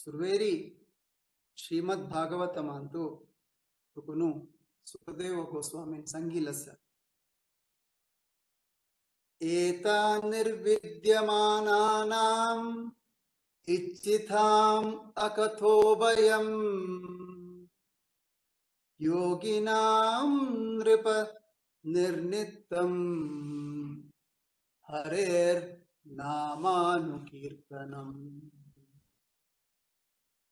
सुरवेरी श्रीमद भागवतमांतु तुकुनु सुखदेव गोस्वामी संगिलस एता निर्विद्यमानानां इच्छितां अकथो वयं योगिनां नृप निर्नित्यं हरेर नामानुकीर्तनम्।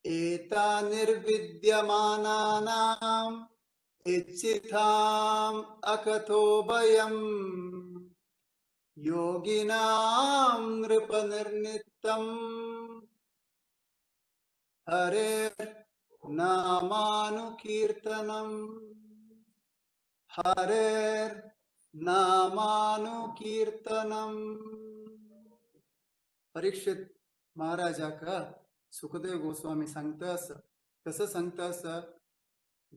एता निर्विद्यमानानां इच्छितां अकथो वयं योगिनां नृपनिर्नित्यं हरेर नामानुकीर्तनम् हरेर नामानुकीर्तनम्। परीक्षित महाराजाक सुखदेव गोस्वामी सांगता आसा। कसं सांगता आसा?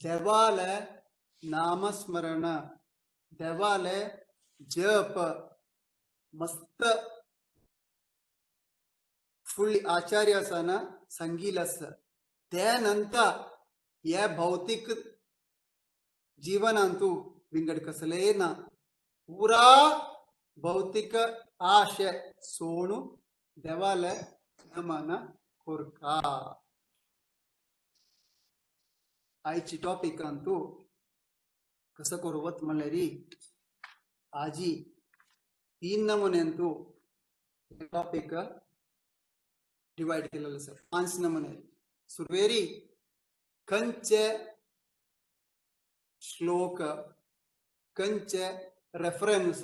देवाले नामस्मरण, देवाले जप मस्त फुडली आचार्य आसा सांगिल आसा। ते नंतर हे भौतिक जीवनांतु विंगड कसले ना, पुरा भौतिक आशय सोणू देवाले नमन कोरका। आयची टॉपिक अंतू कसं करूवत म्हणल्यार आजी तीन नमुने अंतू टॉपिक डिवाइड केलेलं आसा। पांच नमुने। सुरवेरी खंयचे श्लोक खंयचे रेफरन्स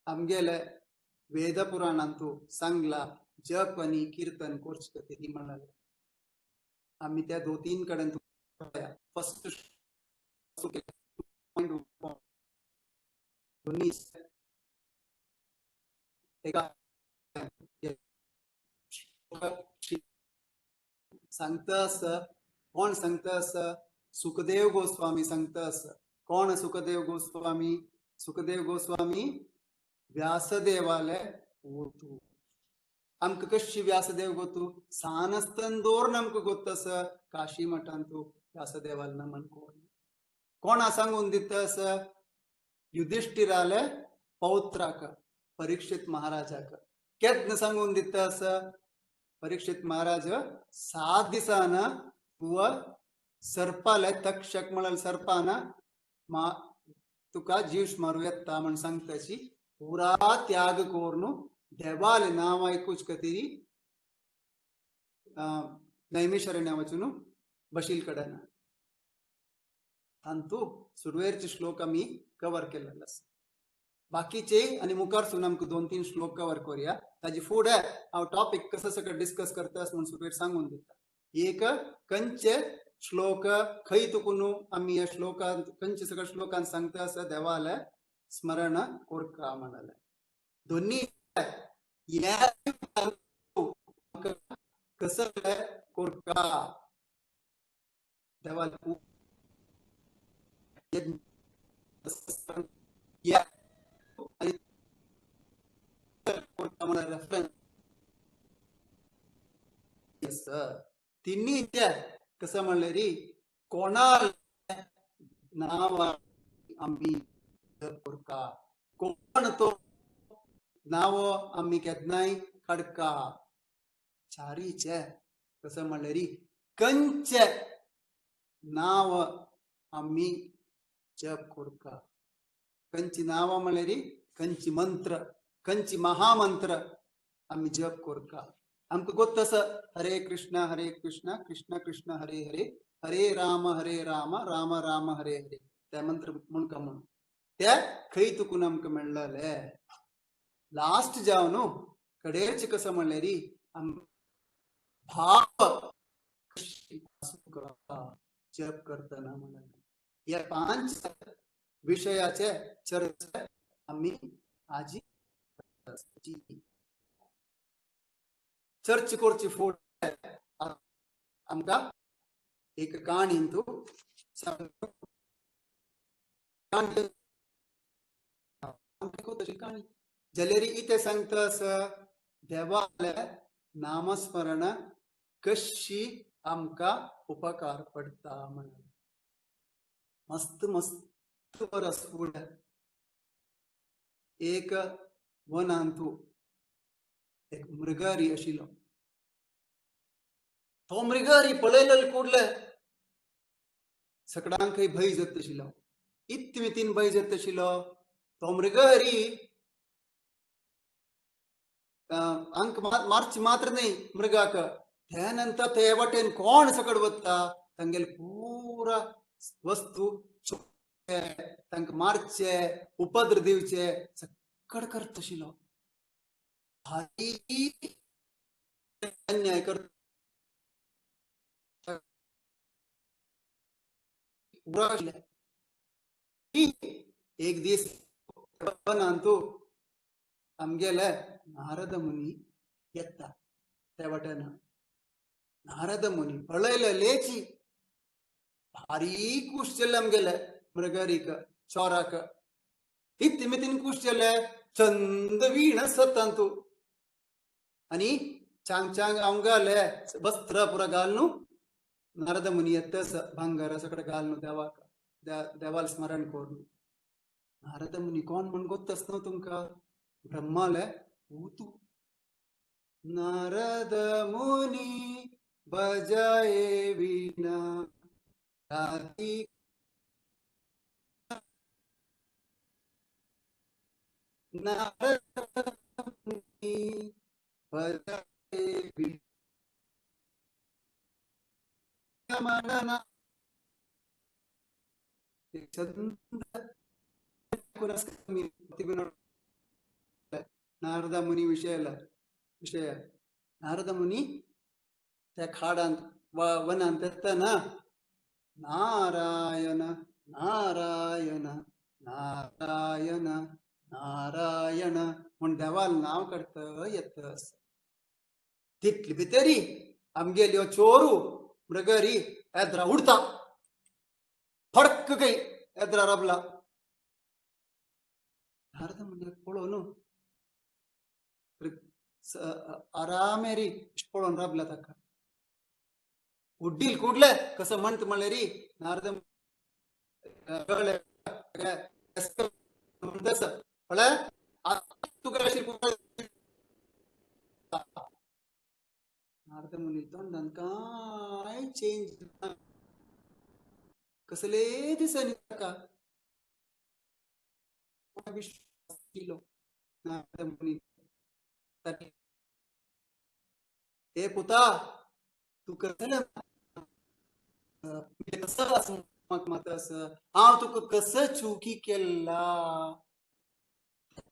आमगेले वेद पुराणांतू सांगला जप आनी कीर्तन करचे खातीर म्हणाले। आमी त्या दोन तीन कडेन फर्स्ट सांगता आसा। कोण सांगता आसा? सुखदेव गोस्वामी सांगता आसा। कोण सुखदेव गोस्वामी? सुखदेव गोस्वामी व्यासदेवाले ओतू। आमकां कशी व्यासदेव गोतू? सान आसतना दवरून आमकां गोत्त आसा काशी मठांतू व्यासदेवाले नमन कोण कोणा सांगून दिता आसा? युधिष्ठिराले पौत्राक परीक्षित महाराजाक। केन्ना सांगून दिता आसा? परीक्षित महाराज 7 दिसान तुव सर्पाले तक्षक म्हळ्यार सर्पान मा तुका जीव मारू येता म्हण सांगताची पुरा त्याग करून देवाले नांव आयकूच खातीर नैमिषारण्या वचून बशील कडेन। तांतू सुरवेरचे श्लोक आमी कवर केलेले आसा। बाकीचे आनी मुखार आमकां 2-3 श्लोक कवर करूया। ताजी फुडें हांव टॉपिक कसो सगळें डिस्कस करता म्हूण सुरवेर सांगून दिता। एक खंयचे श्लोक खंय तुकून आमी ह्या श्लोकांत खंयचे सगळ्या श्लोकांत सांगता आसा देवाले स्मरण कोरका म्हणाले। दोन्ही कसं कोरका देवाले रेफरन्स तिन्ही कसं म्हणलं री कोणाल नाव आम्ही कोरका, कोण तो नाव आम्ही केन्नाय खडका। चारीचे कसं म्हणलं री कंचे नाव आम्ही जप कोरका। कंची नाव म्हणल्यार कंची मंत्र, कंची महामंत्र आम्ही जप कोरका। आमकां गोत्त आसा हरे कृष्ण हरे कृष्ण कृष्ण कृष्ण हरे हरे हरे राम हरे राम राम राम हरे हरे ते मंत्र म्हणका म्हणून ते खंय तुकून आमकां मेळ्ळले। लास्ट जावन न्हू कडेच कसं म्हणल्यार भाव जप करतना म्हणले। ह्या 5 विषयाचे चर्चा आम्ही आजी चर्च करची फुडें आमकां एक काणींतू काणी जाल्यार इतें सांगता आसा देवाले नामस्मरण कशी आमकां उपकार पडटा म्हणून. मस्त मस्त वरस फुडें एक वनांतू एक मृगारी आशिल्लो. तो मृगारी पळयलेलो कुडले सकडांकय भंय जाता आशिल्लो. इतले मितीन भंय जाता आशिल्लो तो मृगारी अंक मार्च मात्र न्हय मृगाक. त्या नंतर ते वाटेन कोण सकड वता तांगेले पुरा वस्तू तांकां मारचे उपद्र दिवचे सकड करता आशिल्लो. भारी अन्याय करता. एक दीस वनांतू आमगेले नारद मुनी येता त्या वाटेन. नारद मुनी पळयले लेची भारी खूश जाले आमगेले मृगारीक चोराक. इतले मितीन खूश जाले चंद वीण सतांतू आनी चांग चांग आमगाले वस्त्र पुरा घालून नारद मुनी येता भांगर सगळें घालून देवाक देवाल स्मरण करून. नारद मुनी कोण म्हण गोत्तच न्हू तुमकां, ब्रह्माले पूतू. नारद मुनी बजाए वीणा राधी नारद मुनी बजाए वीणा नारद मुनी विषय विषय. नारद मुनी त्या खाडांत वनांत येतना नारायण नारायण नारायण नारायण म्हूण देवाल नांव काडटा येता. तितली भितरी आमगेल्यो चोरू मृगरी एद्रा उडता फडक कई एद्रा रबला. नारद मुनी पळोवन आरामेरी पळोवन राबला ताका. उड्डील कुडले कसं म्हणत म्हणले री नारद नारद मुनी तोंडान काय चेंज कसले दिसांनी ताका विश्वास दिलो नारद मुनी. ए पुता तू कसले कसं हांव तुका कसं चुकी केला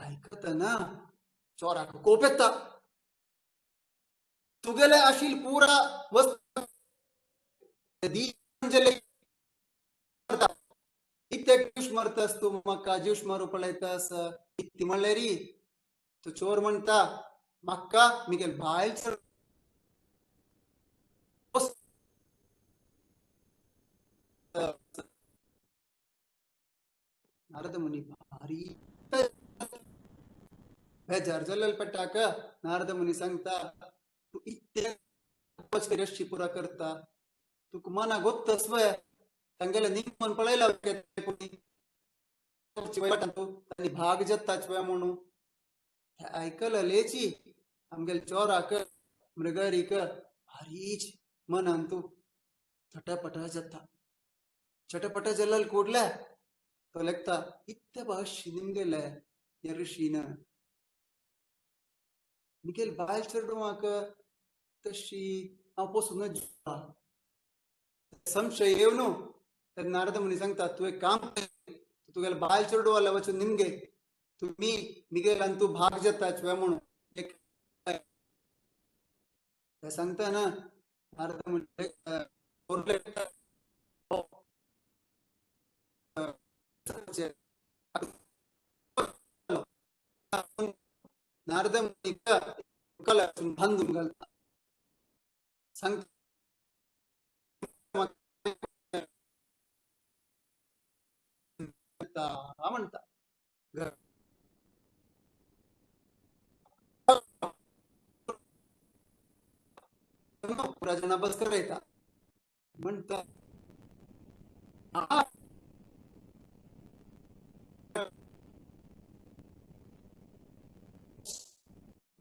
ऐकत ना चोराक कोप येता. तुगेले आशील पुरा वस्तू इतके जीव मरतास तू म्हाका जीव मारू पळयतास इतली म्हणलें री. तो चोर म्हणटा म्हाका मिगेल बायल नारद मुनी भारी बेजार जाल्ले पेट्टाक नारद मुनी सांगता तू इतले रशी पुरा करता तुका मना गोत्तस वय तांगेले निमन पळयला तांणी भाग जाताच वय म्हणून आयकलं लेची आमगेले चोराक मृगारीक भारीच मनान तू चटपट जाता. चटपट जाल्ले ಕೂಡ್ಲೆ तो लेखता इत्ते भाशी निमगेले ह्या ऋषीन मिगेल बायल चेडवांक तशी हांव पोसून संशय येवन तर नारद मुनी सांगता तूं एक काम कर, तुगेले बायल चेडवाले वचून निमगे तुमी मिगेल आनी तूं भाग जाता म्हणून सांगता ना. नारद मुनी नारद बांदून घालता सांगता म्हणटा पुरा जाणा बस करयता म्हणटा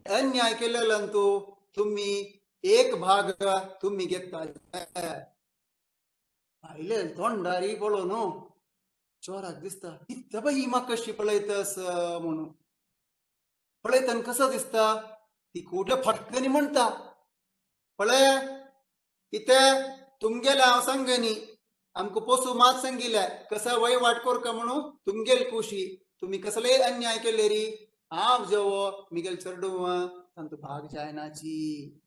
अन्याय केलेल्यान तू तुम्ही एक भाग तुम्ही घेता. भायले तोंडारी पळोवन चोराक दिसता इत्ता बाई ही म्हाका कशी पळयतस म्हणून. पळयतना कसो दिसता ती कुठे फटकनी म्हणटा पळय कितें तुमगेले हांव सांगनी आमकां पोसू मात सांगिल्ले कसो वयवाट करका म्हणून तुमगेल कुशी तुमी कसलेय अन्याय केले री हांव जेवो मिगेल चेडूं तांतू भाग जायनाची.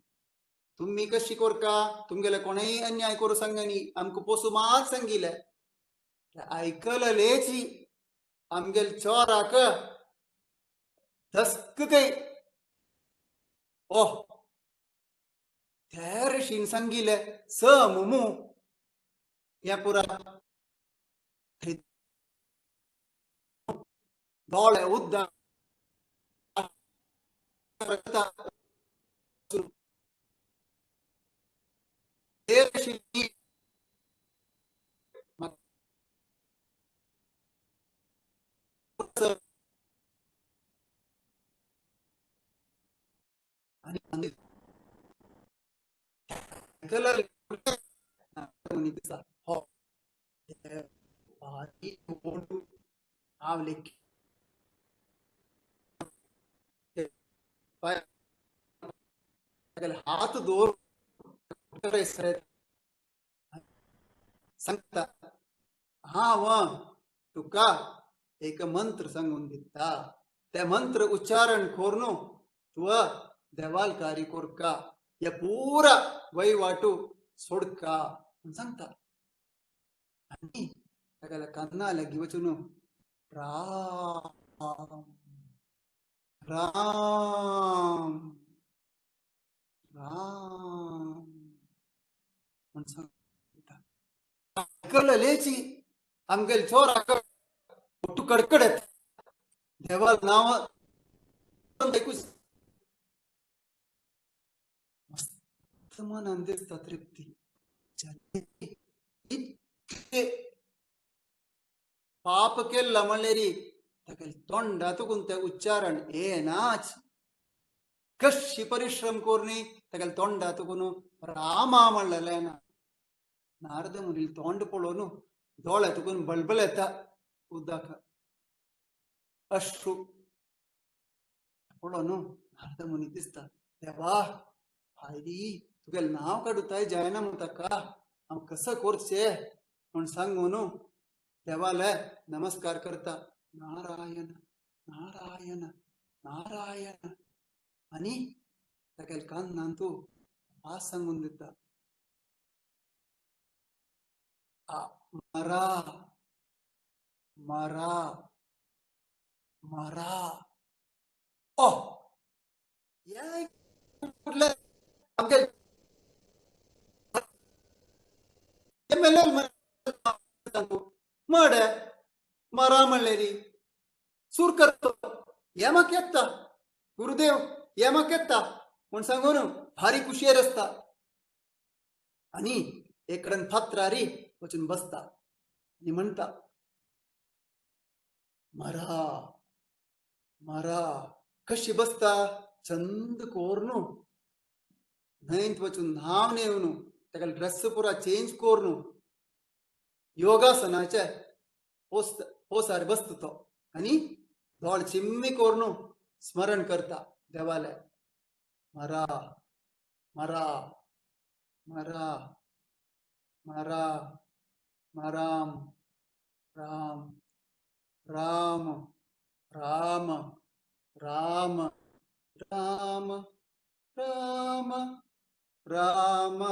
तुमी कशी करका तुमगेले कोणेय अन्याय करूं सांगनी आमकां पोसू मात सांगिल्ले. आयकलेची आमगेल चोराक धस्क काय ओह त्या ऋषीन सांगिल्ले स मुमू हे पुरा दोळे उद्दा हात दोर सांगता हांव तुका एक मंत्र सांगून दिता ते मंत्र उच्चारण करून तूं देवाल कार्य करका हे पुरा वहिवाटू सोडका म्हूण सांगता. आनी ताका कान्ना लागीं वचून राम राम राम म्हूण सांगता. आयकलेची आमगेले चोराक ಒಟ್ಟು कडकडत देवाल नांव ऐकूच मस्त मनान दिसता तृप्ती. इतके पाप केल्ला म्हणल्यार ताका तोंडातून तें उच्चारण येनाच. कशी परिश्रम करून ताका तोंडातून रामा म्हणलेलें येना. नारद मुनील तोंड पळोवन दोळे तुकून बळबळ येता उदक अश्रू पळोवन नारद मुनी दिसता देवा भायली तुगेलें नांव काडूताय जायना मू ताका हांव कसो करचें म्हूण सांगून देवाले नमस्कार करता. नारायण नारायण नारायण आनी ताका कान्नान तूं वास सांगून दिता. मरा मरा मरा ओ कुठले मडे मरा म्हणलेली सूर करतो हे म्हाका येता गुरुदेव हे म्हाका येता म्हूण सांगून भारी कुशेर आसता आनी एक कडेन फातरारी वचून बसता आनी म्हणटा मरा मरा. कशी बसता चंद कोरनू न्हंयत वचून न्हावन येवन ताका ड्रेस पुरा चेंज करून योगासनाचे पोसार बसता तो आनी दोळ चिम्मी करून स्मरण करता देवाले मरा मरा मरा मरा मराम राम राम राम राम राम राम राम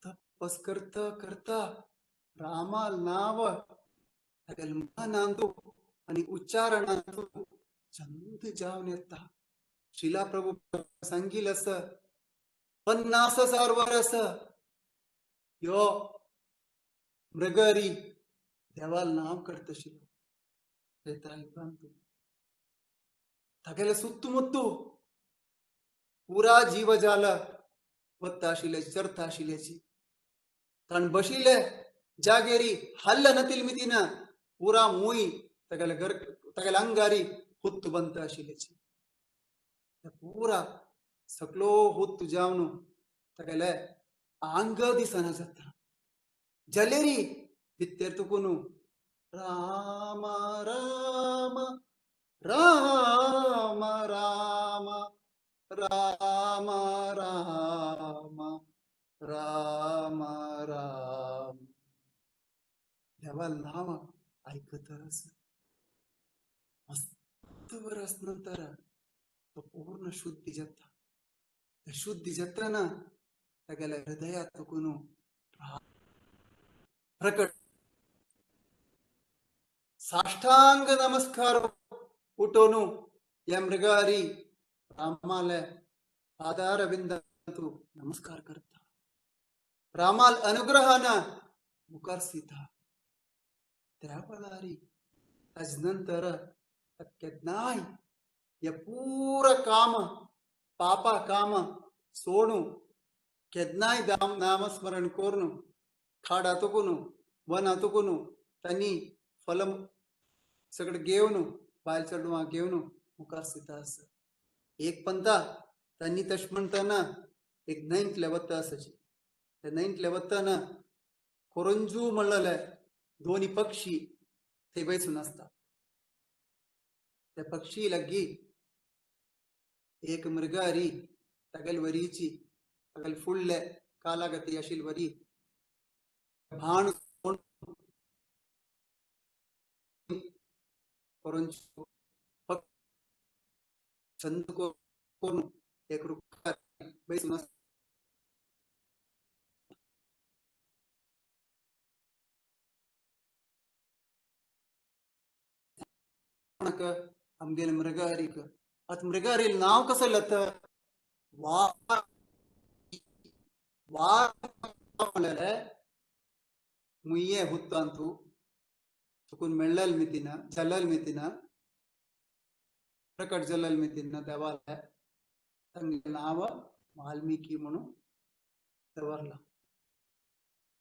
तपस करता करता रामाल नाव तागेले मनांतु आनी उच्चारणांतु चंद जावन येता. शिला प्रभु सांगील आसा 50,000 वर्स यो मृगरी देवाल नाव करतशिलो. तागेले सुत्तुमुत्तु पुरा जीवजाल वत्ता आशिल्ले चरता आशिल्ल्याची कारण बशिल्ले जागेरी हल्ल नतील मितीन पुरा मुई तागेले घर तागेले अंगारी हुत्तु बनता आशिल्ल्याची पुरा सकलो हुत्तु जावन तागेले आंग दिसना जाता. जलेरी भितर तुकून राम राम राम राम राम राम राम राम देवाल नाव ऐकतच मस्त वरस नंतर तो पूर्ण शुद्धी जाता. शुद्धी जाताना तागेल्या हृदयात तुकून प्रकट साष्टांग नमस्कार उठोनु या मृगारी रामाले पादारविंदांतु नमस्कार करता. रामाल अनुग्रहान मुखार सीता त्या वेळारी ताज नंतर केन्नाय हे पुरा काम पापा काम सोडू केन्नाय नामस्मरण करून खाडा तुकून वना तुकून तांणी फल सगळें घेवन बायल चेडवां घेवन मुखार सीता आसा. एक पंता तांणी तशें म्हणटना एक न्हंयतले वता आसाची. ते न्हंयतले वतना कोरंजू म्हणलेले दोनी पक्षी थंय बैसून आसता. ते पक्षी लागीं एक मृगारी तागेले वरीची तागेले फुडले कालागती आशिल्ले वरी भाण कोरंजू चंद करून एक रुखार बैसून आसता. आमगेले मृगारीक आतां मृगारील नांव कसं लत वा वा म्हणलेले मुये हुत्तांतु चुकून मेळ्ळेल मितीन जल्लल मितीन प्रकट जल्लल मितीन देवाले तांगेलें नांव वाल्मिकी म्हणून दवरलां.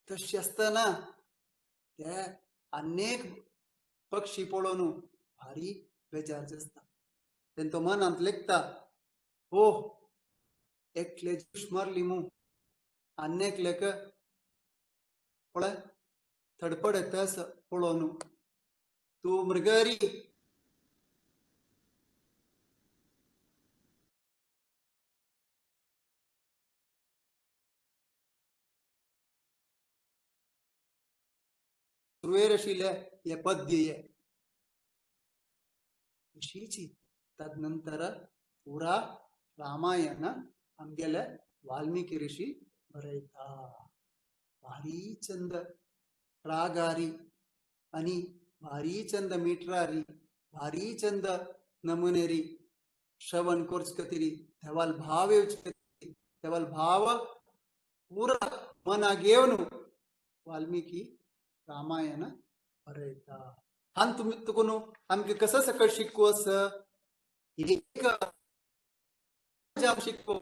तशें आसतना ते अनेक पक्षी पळोवन भारी बेजार आसता. तेन्ना तो मनांत लेखता हो एकले जूश मारली मू आनी एकलेक पळय थडपड येता पळोवन तूं मृगरी सुरवेर आशिल्ले हे पद्य हे अशीची. तदनंतर पुरा रामायण आमगेले वाल्मिकी ऋषी बरयता. भारी चंद रागारी आनी भारी चंद मिटरारी भारी चंद नमुनेरी श्रवण करचे खातीर देवाल भाव येवचे खातीर देवाल भाव पुरा मनाक येवन वाल्मिकी रामायण बरयता. हांव तुमी तुकून आमकां कसो सकयल शिकू आसा एक शिकू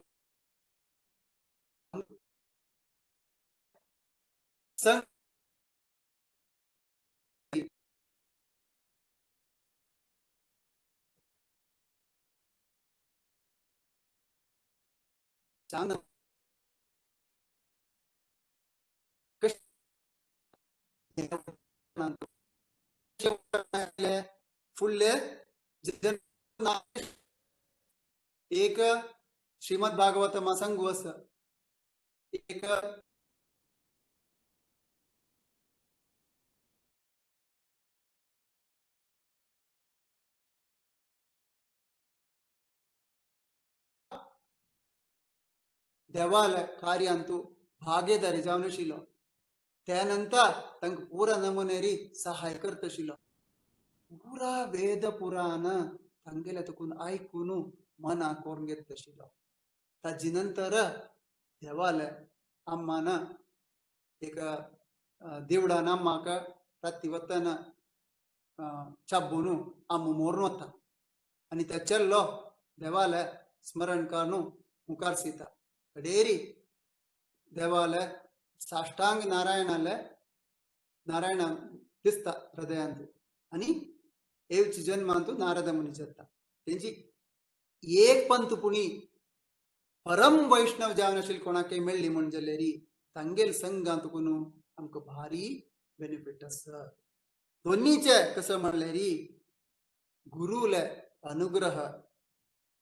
फुडले एक श्रीमद भागवत सांगू आसा एक देवाल कार्यांतु भागेदारी जावन आशिल्लो. त्या नंतर तांकां पुरा नमुनेरी सहाय करतशिलो. पुरा वेद पुराण तांगेले तुकून आयकून मना करून घेतशिलो. ताजी नंतर देवाले अम्मान एक देवडान अम्माक राती वतना चाबून आम्मू मोरून वता आनी त्या चेल्लो देवाले स्मरण करून मुखार सीता कडेरी देवाले साष्टांग नारायणाले नारायण दिसता हृदयांत आनी एवची जन्मांतु नारद मुनी जाता. तेंची एक पंत पुणी परम वैष्णव जावन आशिल्ले कोणाकय मेळ्ळी म्हण जाल्यार तांगेल संघांत तुकून आमकां भारी बेनिफीट आसा. दोन्हीचे कसं म्हणल्यार गुरुले अनुग्रह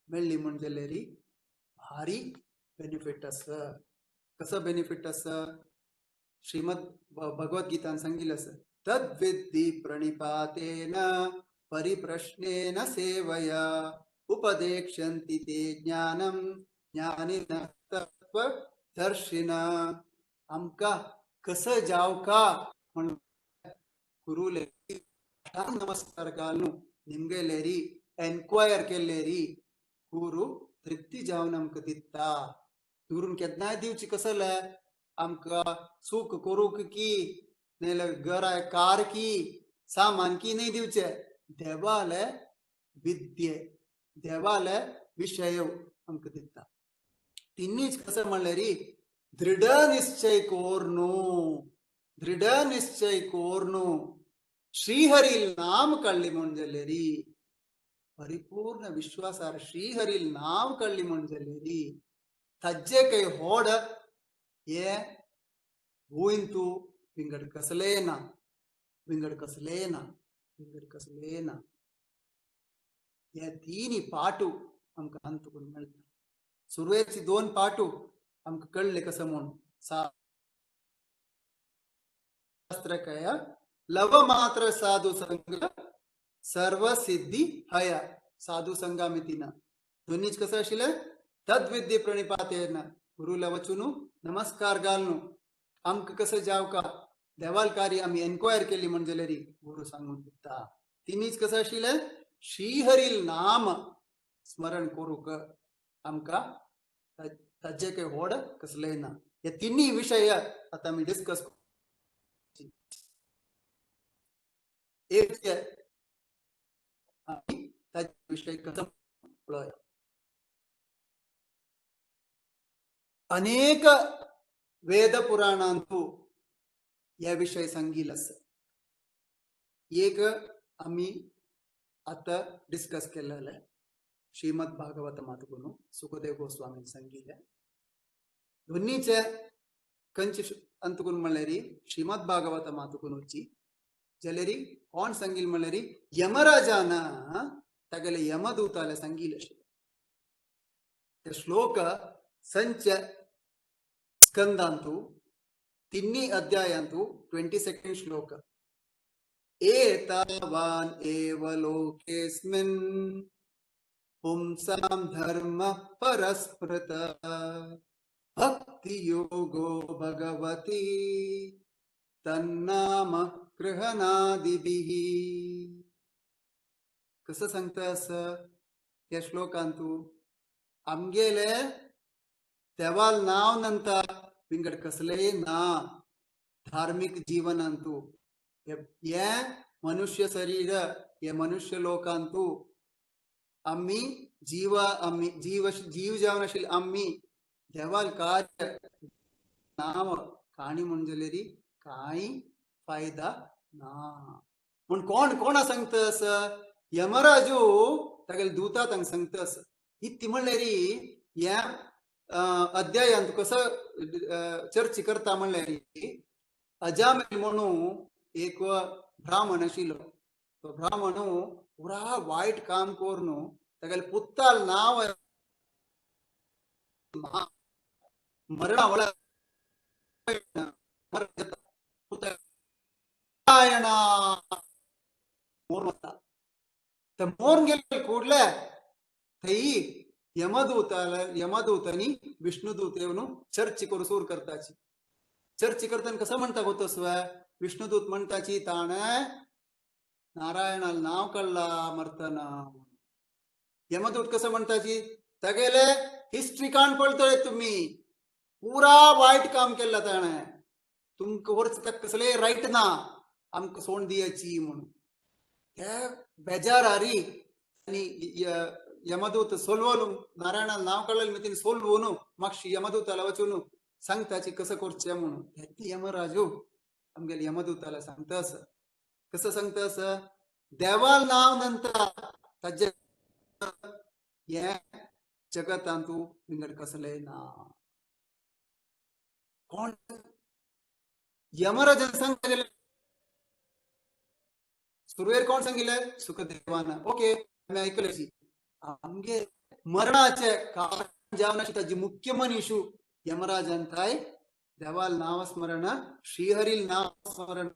मेळ्ळी म्हण जाल्यार भारी बेनिफीट आसा. कसो बेनिफीट आसा? श्रीमद भगवद्गीतान सांगिल्लें आसा, तद्विद्धि प्रणिपातेन परिप्रश्नेन सेवया उपदेक्षन्ति ते ज्ञानम ज्ञानिनः तत्त्वदर्शिनः. आमकां कसं जावका म्हण गुरुले नमस्कार घालून निमगेलेरी एन्क्वायर केल्लेरी गुरु तृप्ती जावन आमकां दिता. गुरून केन्नाय दिवची कसले आमकां सुख करूंक की नाजाल्यार घरा कार की सामान की न्हय दिवचे, देवाले विद्ये देवाले विशय आमकां दिता. तिन्हीच कसं म्हणल्यार दृढ निश्चय कोर्नु, दृढ निश्चय कोर्नु श्रीहरी नाम कळ्ळी म्हण जाल्यार परिपूर्ण विश्वासार श्रीहरी नाम कळ्ळी म्हण जाल्यार तज्जे कय होड हे भूंयंतु विंगड कसलें ना, विंगड कसलें ना, विंगड कसलें ना. हे तिन्ही पाटू आमकां हातूंत मेळटा. सुरवेची दोन पाटू आमकां कळ्ळे कसं म्हूण शास्त्र कया लव मात्र साधु संग सर्व सिद्धी हया साधु संगामितीना. दोन्हीच कसं आशिल्लें तद्विद्ये प्रणिपातेन गुरुला वचून नमस्कार घालून आमकां कसं जावका देवाल कार्य आमी एन्क्वायर केली म्हण जाल्यार गुरु सांगून दिता. तिन्हीच कसं आशिल्लें श्रीहरील नाम स्मरण करूंक आमकां ताजे काही व्हड कसलें ना. हे तिन्ही विशय आतां आमी डिस्कस एक आमी ताजे विशय कसो पळोवया. अनेक वेद पुराणांतु ह्या विशय सांगिल्लो आसा. एक आमी आतां डिस्कस केलेलें श्रीमद भागवत मातुकून सुखदेव गोस्वामीन सांगिल्लें. दोन्हीचे कंच अंतकून म्हणल्यार श्रीमद भागवत मातुकून वची जाल्यार कोण सांगिल्लें म्हणल्यार यमराजान तागेले यमदूताले सांगिल्लें आशिल्लें. ते श्लोक संच स्कंदांतु तिन्ही अध्यायांतु 22 श्लोक. एतावान एव लोकेस्मिन् पुंसां धर्म परस्पृत भक्ति योगो भगवती तन्नाम गृहणादिभिः. कसं सांगता असं या श्लोकांतु आमगेले देवाल नाव नंतर विंगड कसलेय ना धार्मिक जीवनांतु हे मनुष्य शरीर हे मनुष्य लोकांतु आम्ही जीव आम्ही जीव जीव जावन आशिल्ले आम्ही देवाल कार्य नाव काणी म्हण जाल्यार कांय फायदा ना. म्हूण कोण कोणा सांगता आसा यमराजू तागेले दूता तांकां सांगता आसा. इत्ती म्हणल्यार ह्या अध्यायांत कसो चर्चा करता म्हणल्यार अजामेल म्हणून एक ब्राह्मण आशिल्लो. तो ब्राह्मण पुरा वायट काम करून तागेले पुत्ताल नांव मरणा मोरून गेले ಕೂಡಲೇ थंय यमदूतानी विष्णुदूत येवन चर्च करून सूर करताची. चर्चे करताना कसं म्हणता होतस विष्णुदूत म्हणताची ताणे नारायणाला नाव कळला मरताना. यमदूत कसं म्हणताची तगेले हिस्ट्री काण पळतोय तुम्ही पुरा वाईट काम केलं ताणे तुमकां वर्स कसले रायट ना आमकां सोंड दियाची म्हणून ते बेजार हारी. आनी यमदूत सोलवून नारायणाला नाव कळलें मी सोलवून मागशी यमदूताला वचून सांगताची कसं करचें म्हणून. यमराजू आमगेले यमदूताला सांगता असं कसं सांगता असं देवाल नाव नंतर ताजे हे जगतांतू विंगड कसले ना. कोण यमराजान सांगले सुरवेर कोण सांगितले सुखदेवान. ओके आमी ऐकले आमगे मरणाचे कारण जावन ताजी मुख्य मनीषू यमराजान थाय देवाल नामस्मरण श्रीहरील नामस्मरण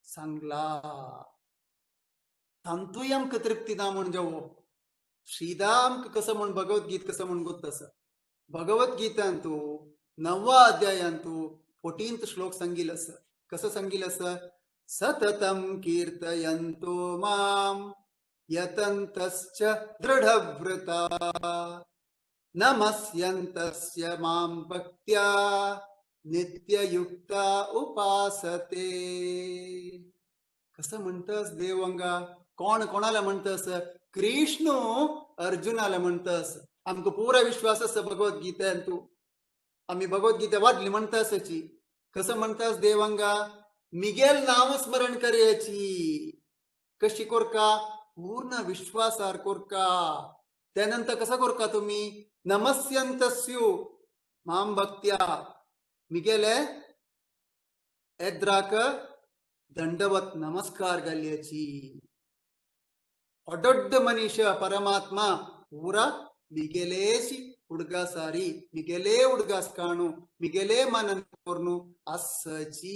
सांगला. तांतूय आमकां तृप्ती ना म्हण जावो. श्रीदा आमकां कसं म्हण भगवद्गीत कसं म्हण गोत तसं भगवद्गीतांतू 9वा अध्यायांतू 14th श्लोक सांगील असं कसं सांगील असं सततम कीर्तयन्तो माम यतन्तश्च दृढव्रता नमस्यन्तस्य मां भक्त्या नित्ययुक्ता उपासते. कसं म्हणतस देवंगा कोण कोणाला म्हणतस कृष्ण अर्जुनाला म्हणतस. आमकां पुरा विश्वास आसा भगवद्गीतेंतू आमी भगवद्गीता वाचली म्हणतासची. कसं म्हणतास देवंगा मिगेल नामस्मरण करयाची कशी कोरका पूर्ण विश्वासार कोरका. त्यानंतर कसं कोरका तुम्ही नमस्यंतस्यु माम भक्त्या मिगेले एद्राक दंडवत नमस्कार घालयाची. अडोड्ड मनीष परमात्मा पुरा मिगेलेशी उडगासारी मिगेले उडगास काणू मिगेले मनन कोर्नु असची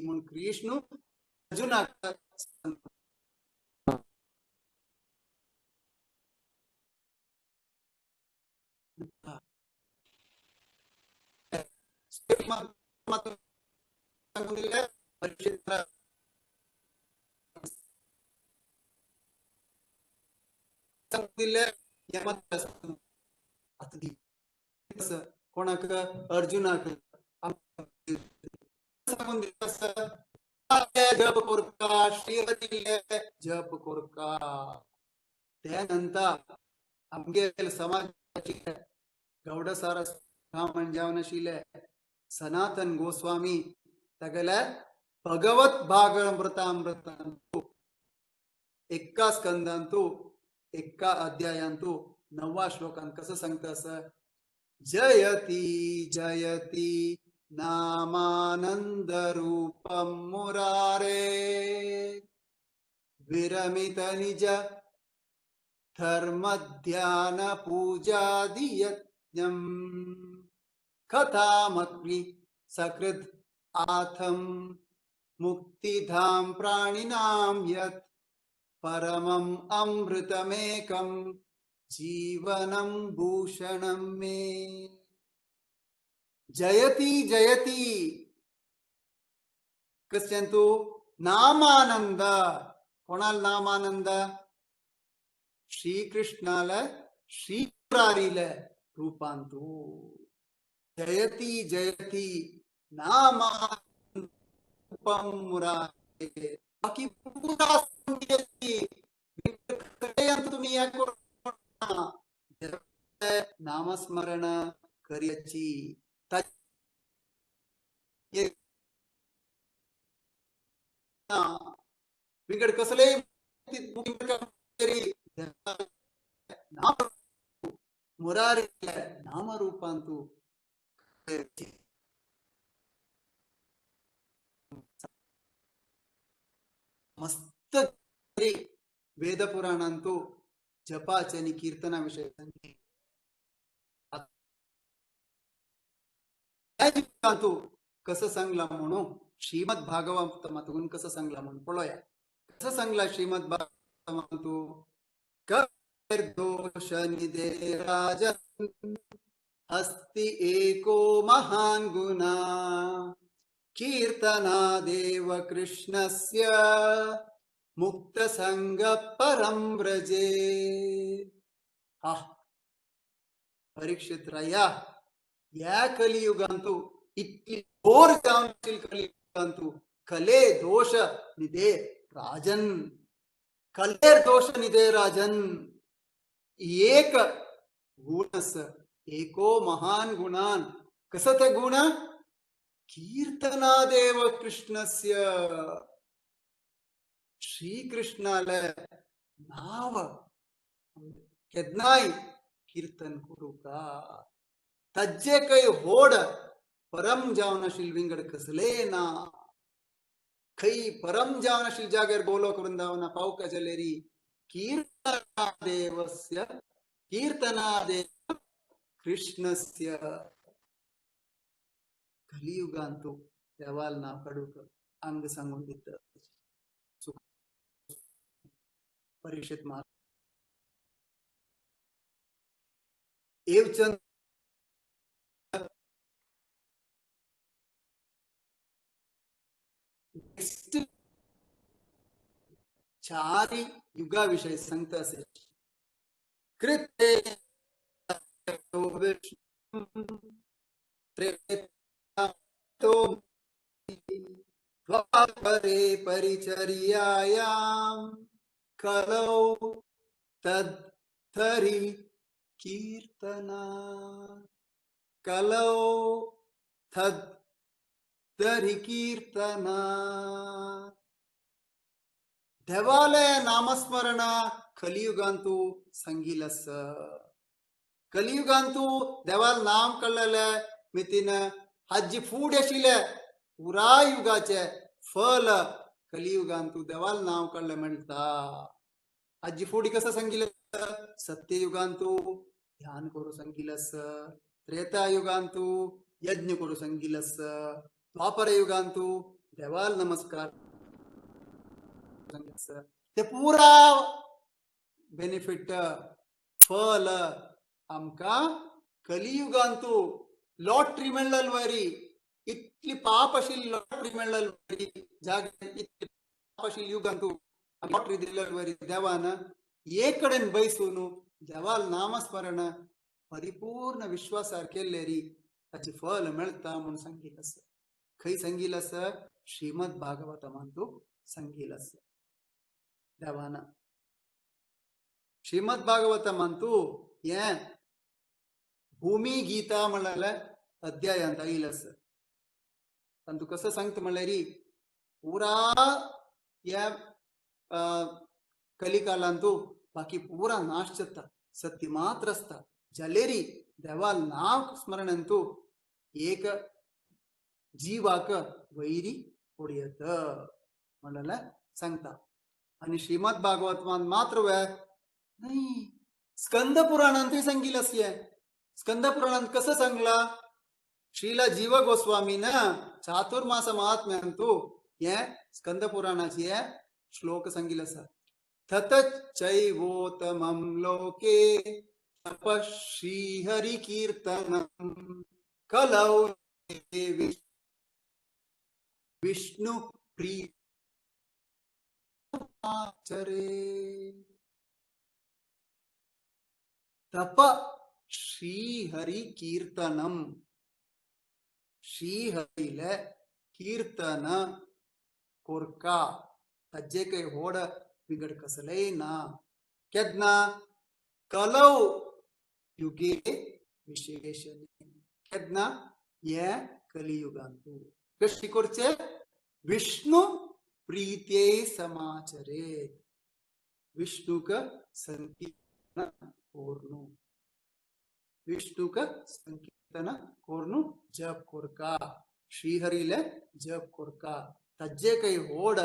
म्हूण कृष्ण अर्जुनाक कोणाक अर्जुनाक जप कोरका श्रीहरीले जप कोरका. त्यानंतर आमगेले समाजाची गौडसार जावन आशिल्ले सनातन गोस्वामी तागेले भगवत भागवतामृतांतु एका स्कंदांतु एका अध्यायांतु 9वा श्लोकांत कसं सांगता असं जयती जयती नामानंद रूपम मुरारे विरमित निज धर्म ध्यान पूजादि यज्ञम कथामपि सकृद आथम मुक्तिधाम प्राणिनां यत् परमं अमृतमेकं जीवनं भूषणं मे. जयती जयती कश्यंतु नामानंद. कोणाल नामानंद श्रीकृष्णाला श्रीमुरारीला रूपांतु जयती जयती नामानंद मुरारी. बाकी पुरा तुम्ही नामस्मरण करयाची. विंगड कसले मुरारी नामरूपांतु मस्त वेद पुराणांतु जपाचे आणि कीर्तना विषय कसं सांगला म्हणून श्रीमद भागवतातून कसं सांगला म्हणून पळोवया. कसं सांगला श्रीमद भागवतातून दोष निधे राजन अस्ति एको महान गुणा कीर्तनादेव कृष्णस्य मुक्तसंग परं व्रजे। हा परीक्षित राया, ह्या कलियुगांतु इतली घोर जावन कलियुगांतु कले दोष निदे राजन, कलेर दोष निदे राजन। एक गुणस एको महान गुणान, कसो ते गुण? कीर्तनादेव कृष्णस्य। श्रीकृष्णाले नाव केन्नाय कीर्तन करूका, तज्जे कै होड परम जावन आशिल्ले विंगड कसले ना, खंय परम जावन आशिल्ले जाग्यार गोलोक वृंदावना पावका जाल्यार कीर्तनादेवस्य कीर्तनादेव कृष्णस्य। कलियुगांतु देवाल नांव काडूंक अंग सांगून दिता परीक्षित महाराज। एवचंद नेक्स्ट चारी युगा विषय सांगता असे। कृते द्वापरे परिचर्यायां कलौ तद्धरि कीर्तना, कलौ तद्धरि कीर्तना। देवालय नामस्मरण कलियुगांतु संगिलस। कलियुगांतु देवाल नाम कळ्ळले मितीन हाजी फूड आशिल्ले पुराय युगाचे फल कलियुगांतु देवाल नाव कळ्ळे मेळटा। हाजी फुडें कसं सांगितलं? सत्ययुगांतु ध्यान करू सांगिलस, त्रेता युगांतु यज्ञ करू सांगिलस, द्वापर युगांतु देवाल नमस्कार सांगिलस। ते पुरा बेनिफिट फल आमकां कलियुगांतु लॉटरी मेळ्ळल वरी, इतली पाप आशिल्ली लॉटरी मेळ्ळल वरी, जागे इतली पाप आशिल्ली युगांतु लॉटरी दिल्लल वरी देवान एक कडेन बैसून देवाल नामस्मरण परिपूर्ण विश्वासार केल्ले री ताचे फल मेळटा म्हूण सांगितलं आसा। खंय सांगितलं आसा? श्रीमद भागवतमांतु सांगितलं आसा देवान। श्रीमद भागवतमांतु हें भूमी गीता म्हणलें अध्यायांत आयिल्लें आसा। तांतू कसं सांगता म्हणल्यार पुरा ह्या कलिकालांतु बाकी पुरा नाश जाता, सत्य मात्र आसता। जाल्यारी देवाल नाव स्मरणंतु एक जीवाक वैरी उडयत म्हणलें सांगता। आनी श्रीमद भागवतमान मात्र वे न्हय, स्कंद पुराणांतूय सांगिल्लें आसा। स्कंद पुराणांत कसं सांगला? श्रीला जीव गोस्वामीन चातुर्मास महात्म्यांतु हे स्कंद पुराणाचे श्लोक सांगिल्लें आसा। ततश्चैवोत्तमं लोके तपः श्रीहरिकीर्तनं कलौ विष्णु प्रीतिमाचरे। तप श्रीहरिकीर्तनं, श्रीहरिले कीर्तन कोरका तज्जे कै होड विंगड कसलय ना। केन्ना? कलौ युगे विशेषणे। केन्ना? हे कलियुगांतु कशी करचे? विष्णु प्रीत्यै समाचरे, विष्णुक संकीर्तन कोर्नु, विष्णुक संकीर्तन कोर्नु जप कोरका, श्रीहरिले जप कोरका तज्जे कै होड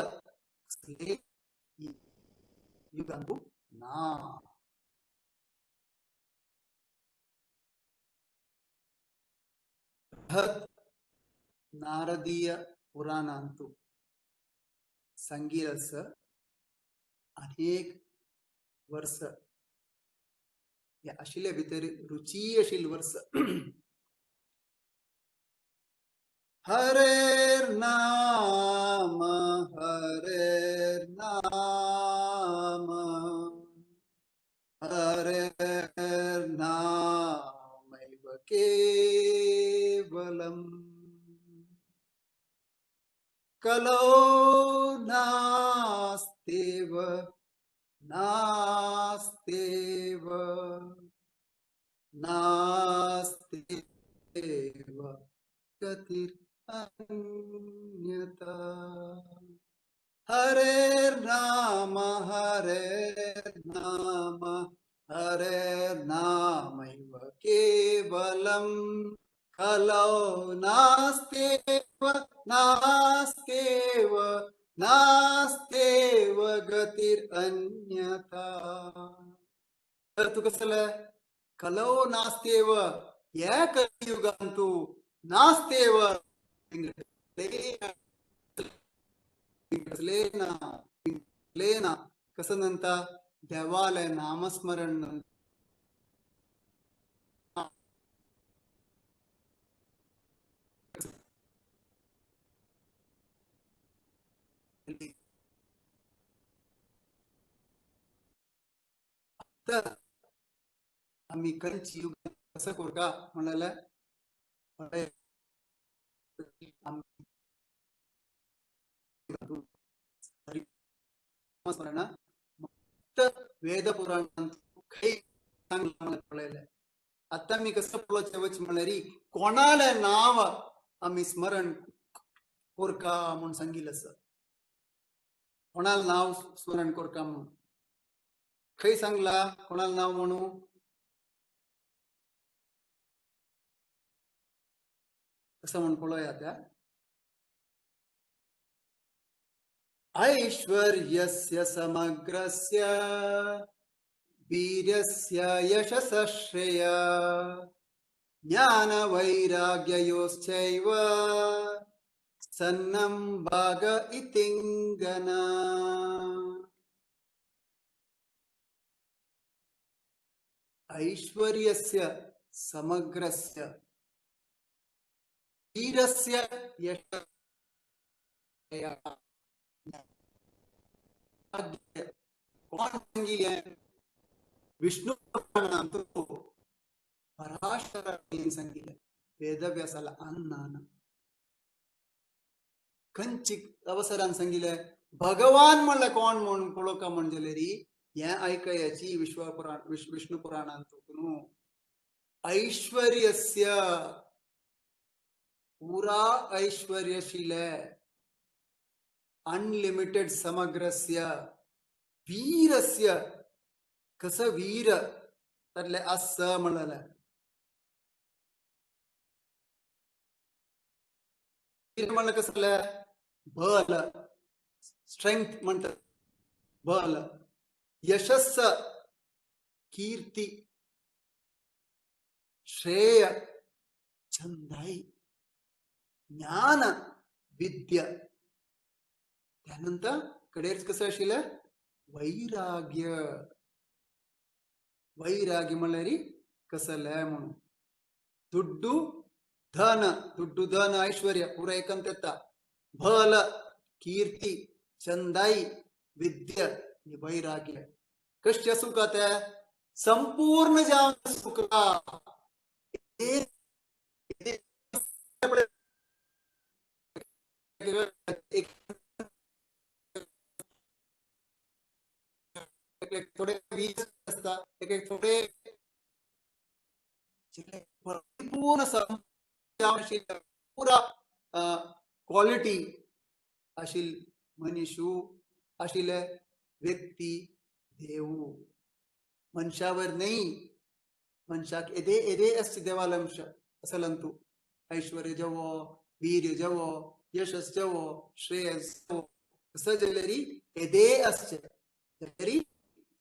युगांतु ना। नारदीय पुराणांतु संगीरस अनेक वर्स हे आशिल्ले भितर रुची आशिल्ले वर्स। हरेर नाम हरेर नाम हरेर नामैव केवलम्। कलौ नास्तेव नास्तेव नास्तेव गतिरन्यथा। हरेर नाम हरेर नाम हरेर नामैव केवलम्। कलौ नास्तेव नास्तेव नास्तेव गतिरन्यथा। तर तू कसं कलौ नास्तेव या कलियुगांतु नास्तेव ना कसं नंतर देवालय नामस्मरण तर आम्ही कंची युग कसं कोरका म्हणाला वेद पुराण पळयलें। आता मी कसं पळोवचें वच म्हणल्यार कोणाले नाव आमी स्मरण कोरका म्हूण सांगिल्लें आसा। कोणाल नाव स्मरण कोरका म्हूण खंय सांगला कोणाल नाव म्हणू कसं म्हूण पळोवया त्या। ऐश्वर्यस्य समग्रस्य वीर्यस्य यशसः श्रेय ज्ञानवैराग्ययोश्चैव सन्नं भाग इतिंगना। ऐश्वर्यस्य समग्रस्य वीरस्य यशः कोण सांगिल्लें विष्णु पुराणांतु पराशरान सांगिल्लें वेदव्यासाला अन्नान खंयची अवसरान सांगिल्लें भगवान म्हणल्यार कोण म्हूण पळोवका म्हण जाल्यार हें आयकयाची विश्वपुराण विष्णु पुराणांतु न्हू। ऐश्वर्यस्य पुरा ऐश्वर्यशीले अनलिमिटेड समग्रस्य वीरस्य कसं वीर तातलें आसा म्हणलें वीर म्हणलें कसं जालें बल स्ट्रेंथ म्हणटात बल यशस्स कीर्ती श्रेय चंदाई ज्ञान विद्या त्यानंतर कडेर कसं आशिल्लें वैराग्य वैराग्य म्हणल्यार कसलें म्हणून दुड्डू धन दुड्डू धन ऐश्वर्य पुरा एकंत येता बल कीर्ती चंदाई विद्या वैराग्य कश्य सुख ते संपूर्ण जावन सुख थोडे वीज असता एक थोडे परिपूर्ण पुरा क्वालिटी आशिल मनीषू आशिल्ले व्यक्ती देवू मनशावर नाही मनशाक एदे एदे आसचे देवाल अंश असलंतु ऐश्वर्य जवो वीर्य जवो यशस जवो श्रेयस जवो असं जाल्यार एदे आसचे जाल्यार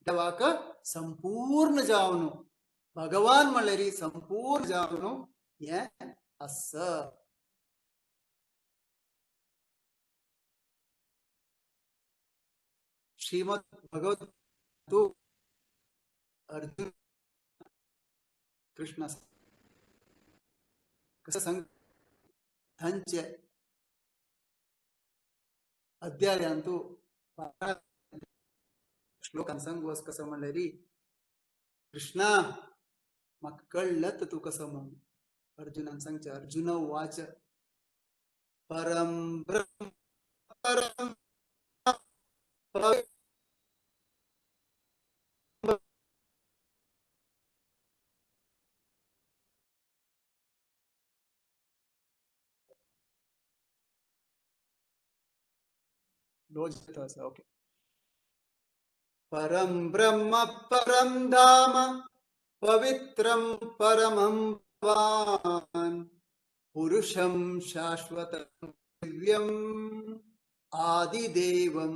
देवाक संपूर्ण जावन भगवान म्हणल्यार संपूर्ण जावन हें आसा। श्रीमद भगवत तू अर्जुन कृष्ण कसं सांग थंयचे अध्यायांतू श्लोकान सांगू कसं म्हणलं री कृष्णा म्हाका कळलं तूं कसं म्हणून. अर्जुनान सांगचें अर्जुन वाच परम ब्रह्म परम ओके परम ब्रह्म परम धाम पवित्रम परमं भवान् पुरुषं शाश्वतं दिव्यं आदिदेवं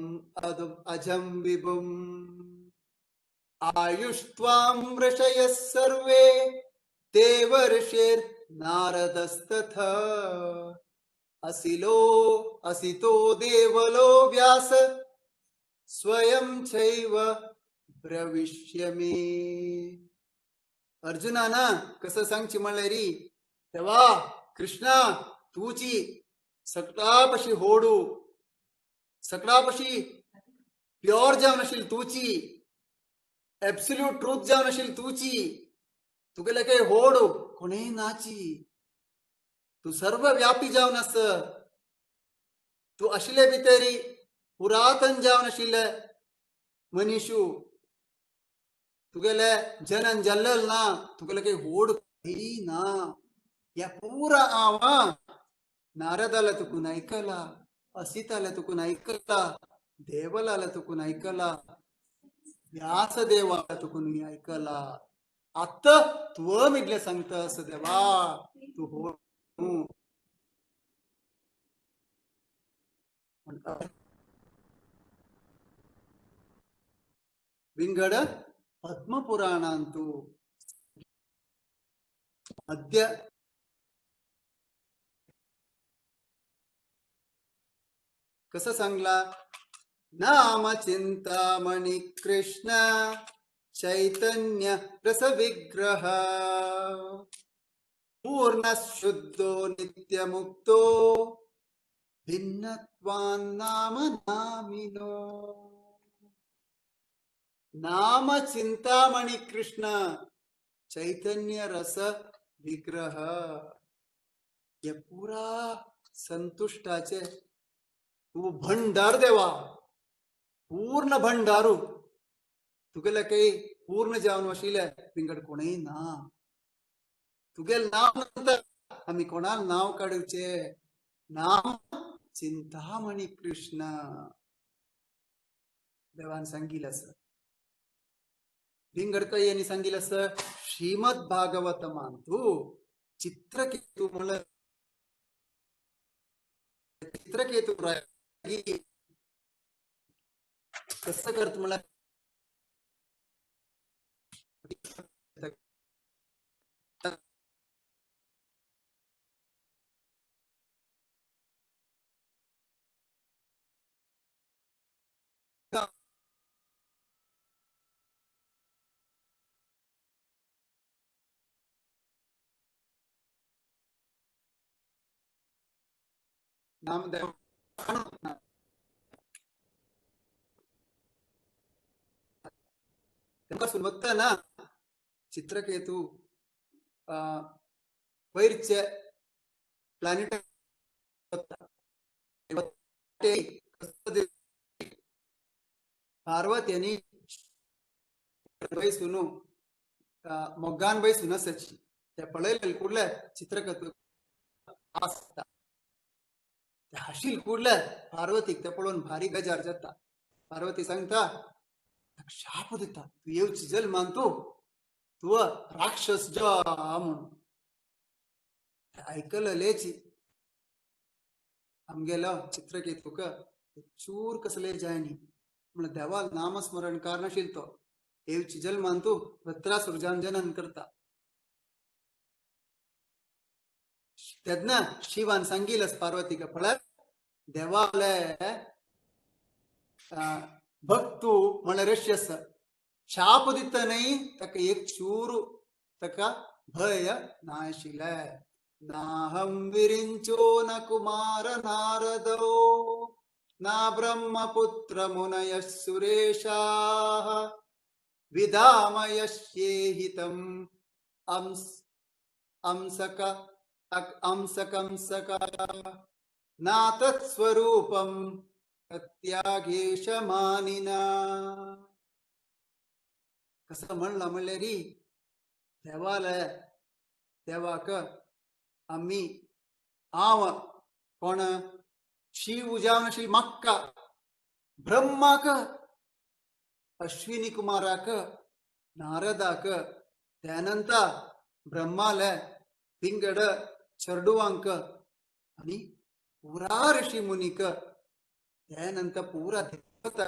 अजं विभुं आयुष्ट्वां ऋषयः सर्वे देवर्षिर्नारदस्तथा असिलो असितो देवलो व्यास स्वयं चैव ब्रविष्यमे. अर्जुनाना कसं सांगची म्हणलं री तेव्हा कृष्णा तुची सकळापशी होडू सकळापशी प्योर जावन आशिल्ली तुची एब्सोल्यूट ट्रूथ जावन आशिल्ली तुची तुगेले काही होडू कोणेय नाची तू सर्व व्यापी जावन आस तू आशिल्ले भितरी पुरातन जावन आशिल्ले मनीशू तुगेले जनन जाल्लेल ना तुगेले काही होड काही ना या पुरा आवा नारदाला तुकून ऐकला असिताला तुकून ऐकला देवलाला तुकून ऐकला व्यासदेवाला तुकून ऐकला आत्ता तू मिडले सांगता असं देवा तू हो विंगड पद्मपुराणांतु अद्य कसं सांगला नाम चिंतामणी कृष्ण चैतन्य रसविग्रह पूर्ण शुद्धो नित्यमुक्तो भिन्नत्वान् नाम नामिनो. नाम चिंतामणी कृष्ण चैतन्य रस विग्रह हे पुरा संतुष्टाचे तू भंडार देवा पूर्ण भंडारू तुगेले काही पूर्ण जावन आशिल्ले विंगड कोणय ना तुगेले नाव नंतर आमी कोणाक नाव काडुचे नाम चिंतामणी कृष्ण देवान सांगिल आसा. विंगड यांनी सांगिल आसा श्रीमद भागवतमांतु चित्रकेतू म्हणल्यार चित्रकेतू कसं करत म्हणल्यार नामदेव ना चित्रकेतू वयरचे प्लॅनेट पार्वती यांनी सुनू मोगान बाई सुनसाची ते पळयले कुडले चित्रकेतू आसता हाशील कुडले पार्वतीक ते पळोवन भारी बेजार जाता. पार्वती सांगता शाप दिता तू येवची जल्मान तू तू राक्षस जा म्हणून. आयकलेची आमगेलो चित्रकेतूक चूर कसले जायनी म्हण देवाल नामस्मरण करनाशिल तो येवची जल्मान तू वृत्रासुरजान जनन करता. तेन्ना शिवान सांगिलस पार्वतीक पळय देवाले भक्तू म्हळ्यार ऋषी आसा शाप दिता न्हय ताका एक चूर ताका भय नाशिल्लें. नाहं विरिंचो न कुमार नारदो ना ब्रह्मपुत्र मुनयः सुरेशाः विदामयस्येहितम् अंसक अंसकंसक ना तत्स्वरूपं प्रत्यागेश मानिना. कसं म्हणलं म्हणले री देवाला देवाक आम्ही हांव कोण शिव जावन श्री मक्का ब्रह्माक अश्विनी कुमाराक नारदाक त्यानंतर ब्रह्माले पिंगड चेडवांक आणि पुरा ऋषी मुनीक त्यानंतर पुरा देवता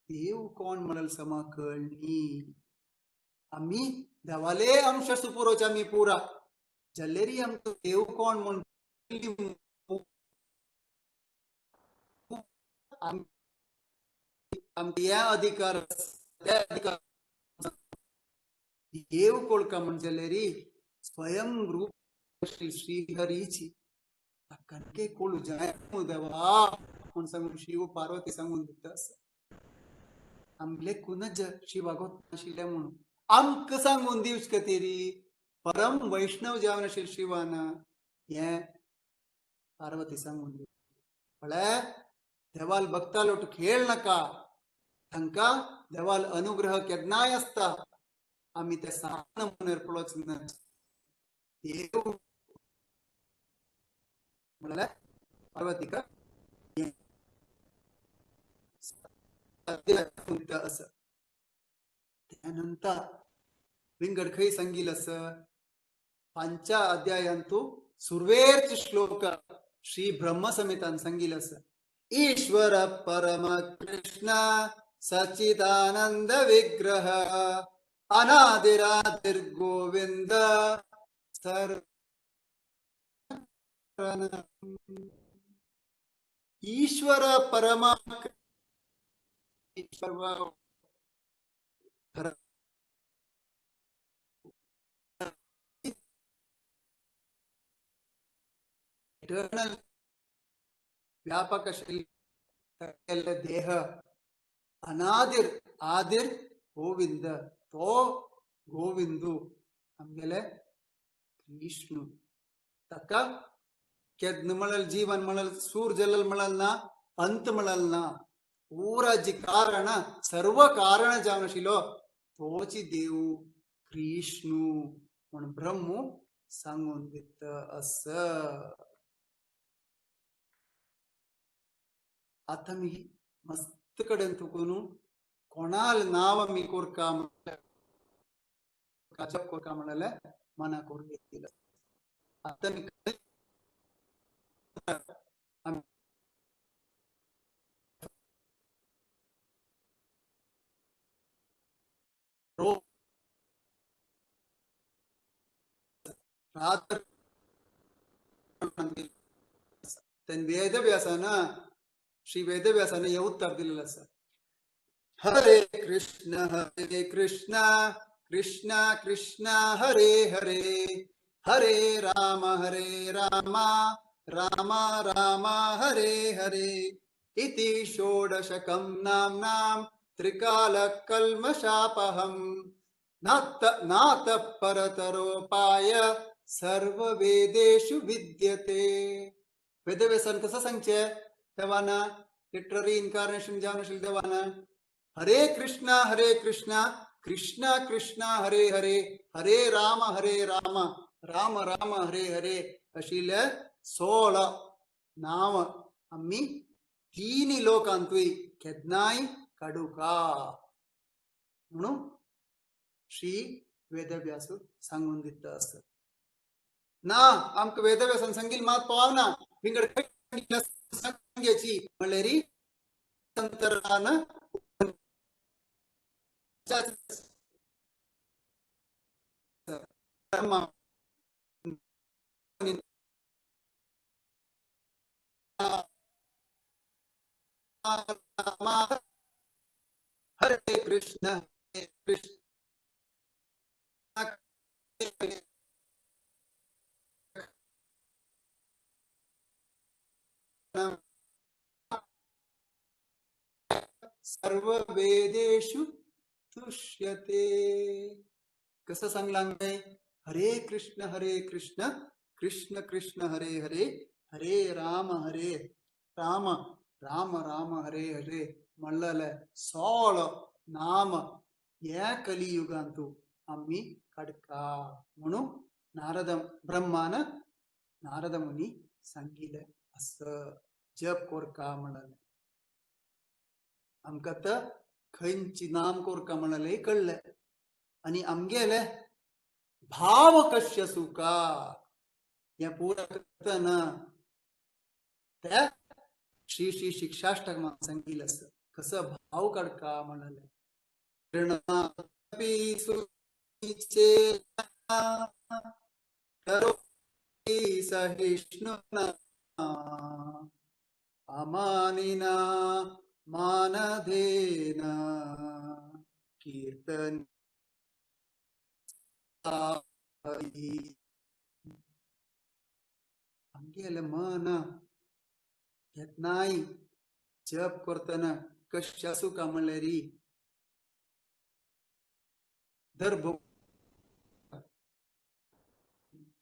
देव कोण म्हणल समा कळणी. आम्ही देवाले अंश सुपुरोचे आम्ही पुरा जल्लेरी आमकां देव कोण म्हण हे अधिकार ते अधिकार देव कोळका म्हणजेलेरी स्वयं रूप श्री श्रीहरीची कणके कोळू जाय देवा म्हण सांगून शिव पार्वती सांगून दिता. आमले कुनज शिवागोत नाशिल्लें म्हणून आमकां सांगून दिवच खातीर परम वैष्णव जावन आशिल्ले शिवान हें पार्वती सांगून दिता. पळय देवाल भक्ता लोट खेळ नाका, तांकां देवाल अनुग्रह केन्नाय आसता, आमी ते सान्न म्हणून पळोवच ना. देव म्हणल्यार पार्वतीका असं. त्यानंतर विंगड खंय सांगील असं पांच्या अध्यायांतू सुरवेरच श्लोक श्री ब्रह्मसंहितान सांगील असं. ईश्वर परम कृष्ण सच्चिदानंद विग्रह अनादिरादिर गोविंद सर्व. ईश्वर परम इटर्नल व्यापक देह अनादिर आदिर गोविंद तो गोविंदू आमगेले कृष्णू. ताका केद्न म्हणल जीवन म्हणल सूर जलल म्हणल ना अंत म्हणल ना पूरा जी कारण सर्व कारण जावन आशिल्लो तोची देव कृष्णू म्हण ब्रह्म सांगून दिता असं. आतां मी मस्त कडेन तुका न्हू कोणाल नांव आमी कोरका जप कोरका म्हणलें मना करून घेतलं. आतां मी रात्र वेदव्यासाना श्री वेदव्यासाने हे उत्तर दिलेलं असं. हरे कृष्ण कृष्ण कृष्ण हरे हरे हरे राम राम राम हरे हरे इति षोडशकं नाम्नां त्रिकाल कल्मषापहं नात नात परतरोपाय सर्व वेदेषु विद्यते. वेदव्यासान कसं सांगचे तेव्हा लिटररी इन्कार्नेशन जावन आशिल्लें तेव्हा हरे कृष्ण कृष्ण कृष्ण हरे हरे हरे राम राम राम हरे हरे अशिल्ले 16 नांव आमी तिनी लोकांतूय केन्नाय काडुका म्हणून श्री वेदव्यास सांगून दिता आसत. ना आमकां वेदव्यासान सांगील मात पावना विंगड सांगची म्हणल्यार संतरान हरे कृष्ण कृष्ण सर्व वेदेषु तुष्यते. कसं सांगलां काय? हरे कृष्ण हरे कृष्ण कृष्ण कृष्ण हरे हरे हरे राम हरे राम राम राम हरे हरे म्हणलेले सोळ नाम ह्या कलियुगांतू आम्ही काडका म्हणून नारद ब्रह्मान नारद मुनी सांगितले असं जप कोरका म्हणाले. आमकां तर खंयची नाम कोरका म्हणाले कळले आणि आमगेले भाव कश्य सुका हे पुरा करतना त्या श्री श्री शिक्षाष्टक सांगितलं असं कसं भाव काडका म्हणाले. सहिष्णुना अमानिना मानधेन कीर्तन. आमगेलें मन केन्नाय जप करतना कश्या सुका म्हणल्यार दर्भ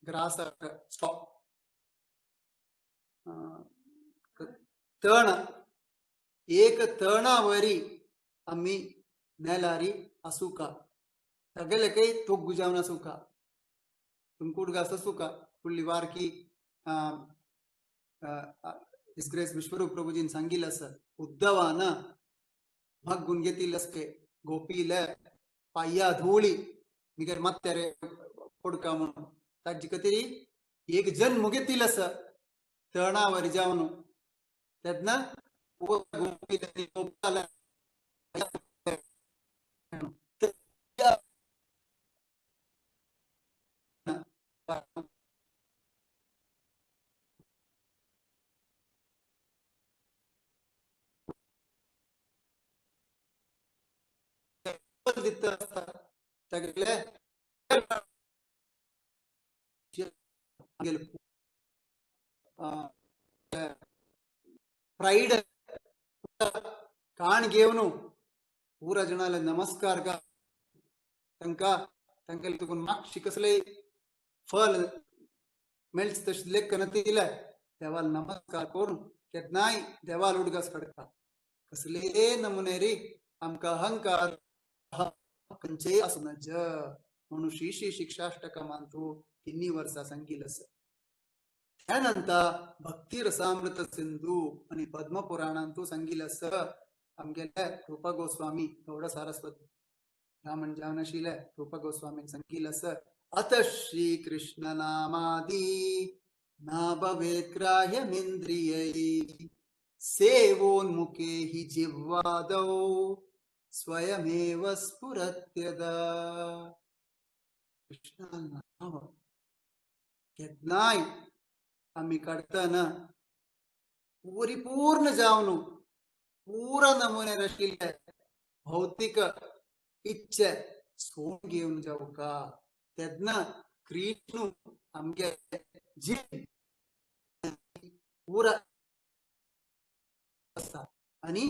ग्रास स्टॉप तण एक तणावरी आम्ही नेलारी असुका सगळे काही तोग्गु जावन असुका तुमकुड घास असुका फुडली वारकी डिस्ग्रेस विश्वरूप प्रभुजीन सांगितलं असं उद्धवान मग घेतील असके गोपीला पाय्या धुळी मिगर मात्यारे फोडका म्हणून ताजी कतरी एक जन मुगेतील असं तणावर जावन तेन्ना गोपीला सगळे प्राईड काण घेवन पुरा जणाले नमस्कार का तांकां तांकां तुका मागशी कसले फल मेळच तशें लेख नतिले देवाल नमस्कार करून केन्नाय देवाल उडगास काडटा. कसले नमुने रे आमकां अहंकार खंयचेय आसूं नज म्हणून श्री श्री शिक्षाष्टकमांतू तिन्ही वर्सां सांगितलं आसा. त्यानंतर भक्ती रसामृत सिंधू आणि पद्मपुराणांतू सांगितलं आसा आमगेले रूपा गोस्वामी गौड सारस्वत ब्राह्मण जावन आशिल्ले रूपा गोस्वामीन सांगितलं आसा अत श्री कृष्ण नामादी ना भवेत् ग्राह्यमिंद्रियै सेवोन्मुखे हि जिह्वादौ स्वयमेव स्फुरत्यदा. कृष्णा नाव केन्नाय आमी काडटना परिपूर्ण जावन पुरा नमुन्यार आशिल्ले भौतीक इच्छा सोडून घेवन जावका तेन्ना कृष्ण आमगे जीव पुरा आसा आनी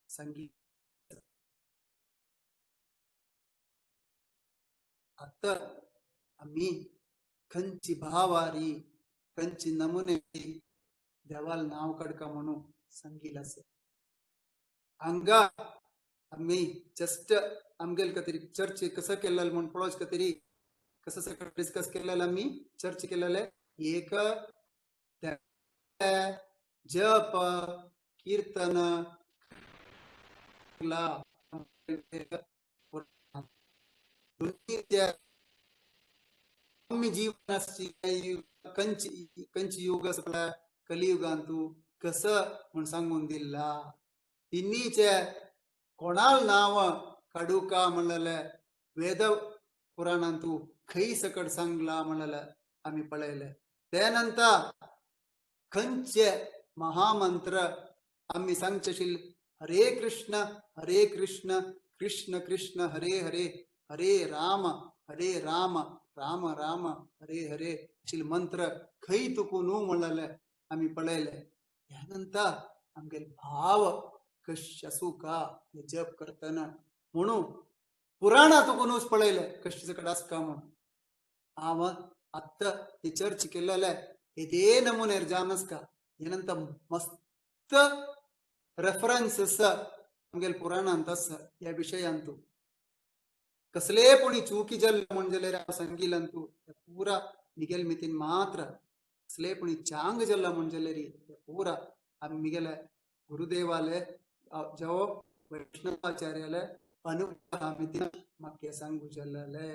संगीत. आता आम्ही खंयची भावारी खंयची नमुने देवाल नाव काडका म्हणून सांगितलं आसा. हांगा आम्ही जस्ट आमगेल खातीर चर्चे कसं केलेलं म्हणून पळोवचे खातीर कसं सगळं डिस्कस केलेलं आम्ही चर्चा केलेले एक जप कीर्तन जीवन कंची कंची युग कलियुगांतू कसं म्हण सांगून दिला तिन्हीचे कोणाल नाव काडूका म्हणलेले वेद पुराणांतू खंय सकट सांगला म्हणलेले आम्ही पळयले. त्यानंतर खंयचे महामंत्र आम्ही सांगचे हरे कृष्ण हरे कृष्ण कृष्ण कृष्ण हरे हरे हरे राम हरे राम राम राम हरे हरे अशील मंत्र खंय तुकू न्हू म्हणलेले आमी पळयले. ह्या नंतर आमगेले भाव कश आसूं का हे जप करतना म्हणून पुराणातूनच पळयले कश्टीचे कडेन आसका म्हणून. हांव आत्तां ही चर्च केलेले इದೇ नमुनेर जावन आसका. हे नंतर मस्त रेफरन्स आमगेले पुराणांत आसा ह्या विशयांतू. कसले पुणी चूकी जल म्हण जाल्यार हांव सांगिलांतू पुरा मिगेल मितीन मात्र कसले पुणी चांग जल्ला म्हण जाल्यार पुरा आमी मिगेले गुरुदेवाले जावो वैष्णवाचार्याले अनुग्रह मितीन म्हाका सांगू जल्लले.